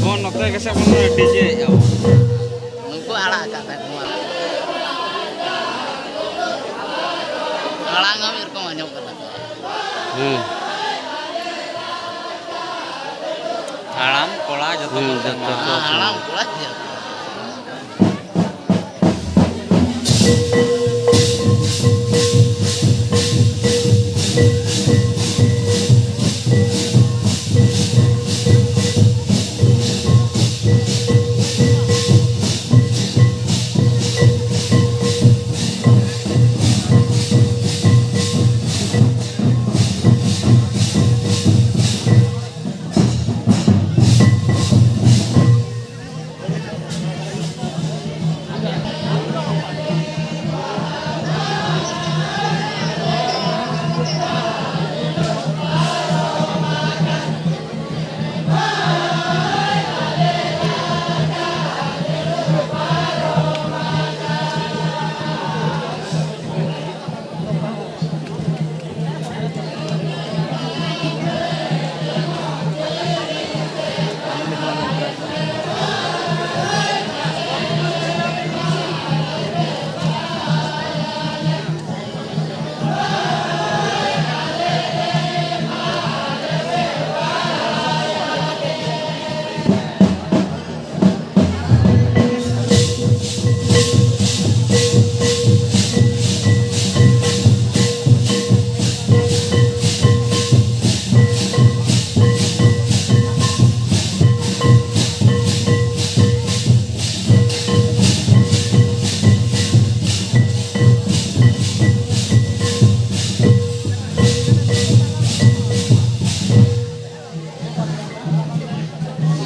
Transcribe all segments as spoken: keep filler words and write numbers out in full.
ᱵᱚᱱ ᱱᱚᱛᱮ ᱜᱮᱥᱮ ᱵᱚᱱ ᱰᱤᱡᱮᱭᱮᱫᱼᱟ ᱵᱚᱱ᱾ ᱱᱩᱠᱩ ᱟᱲᱟᱜ ᱟᱠᱟᱫ ᱛᱟᱠᱚᱣᱟ᱾ ᱟᱲᱟᱝ ᱦᱚᱸ ᱢᱤᱫ ᱨᱚᱠᱚᱢ ᱟᱸᱡᱚᱢ ᱠᱟᱱᱟ᱾ ᱦᱮᱸ᱾ ᱦᱟᱲᱟᱢ ᱠᱚᱲᱟ ᱡᱚᱛᱚ ᱦᱮᱸ, ᱠᱚ ᱡᱚᱛᱚ ᱪᱟᱞᱟᱜᱼᱟ᱾ ᱠᱚ ᱦᱟᱲᱟᱢ ᱠᱚᱲᱟ ᱡᱚᱛᱚ᱾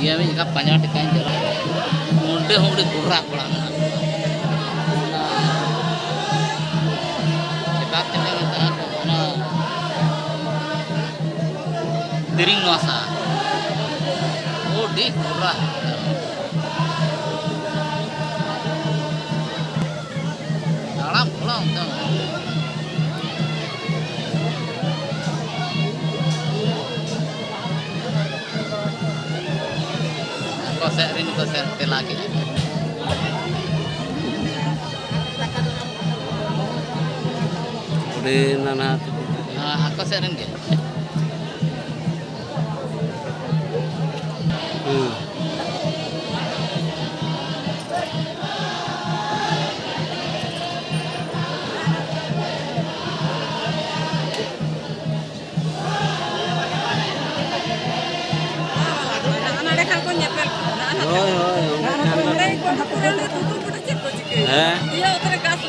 ᱤᱭᱟᱹ ᱢᱤᱫ ᱡᱚᱠᱷᱟ ᱯᱟᱸᱡᱟ ᱴᱷᱤᱠᱟᱹᱧ ᱪᱟᱞᱟᱜ᱾ ᱱᱚᱰᱮ ᱦᱚᱸ ᱟᱹᱰᱤ ᱜᱚᱨᱟ ᱠᱚᱲᱟ ᱢᱮᱱᱟᱜ ᱠᱚᱣᱟ᱾ ᱥᱮᱛᱟᱜ ᱛᱮᱞᱮ ᱢᱮᱛᱟᱜ ᱠᱚ ᱠᱟᱱᱟ᱾ ᱫᱮᱨᱤᱧ ᱱᱚᱣᱟ ᱥᱟ᱾ ᱟᱹᱰᱤ ᱜᱚᱨᱟ᱾ ᱛᱟᱲᱟᱢ ᱠᱚᱲᱟ ᱚᱱᱛᱮ ᱢᱟ᱾ ᱠᱚ ᱥᱮᱫ ᱨᱮᱱ ᱠᱚ ᱥᱮᱫ ᱛᱮᱞᱟ ᱠᱮᱜᱼᱟ᱾ ᱟᱹᱰᱤ ᱱᱟᱱᱦᱟ᱾ ᱦᱮᱸ, ᱦᱟᱹᱠᱩ ᱥᱮᱫ ᱨᱮᱱ ᱜᱮ᱾ ᱦᱩᱸ᱾ ᱱᱚᱰᱮ ᱠᱷᱟᱱ ᱠᱚ ᱧᱮᱯᱮᱞ ᱠᱚᱜᱼᱟ᱾ ᱦᱳᱭ, ᱦᱳᱭ, ᱚᱸᱰᱮ ᱠᱷᱟᱱ ᱫᱚ ᱱᱚᱰᱮ ᱜᱮᱠᱚ ᱫᱩᱲᱩᱵ ᱠᱚᱜᱼᱟ, ᱚᱸᱰᱮ ᱪᱮᱫ ᱠᱚ ᱪᱤᱠᱟᱹᱭᱟ? ᱦᱮᱸ᱾ ᱤᱭᱟᱹ ᱩᱛᱟᱹᱨ ᱜᱷᱟᱥ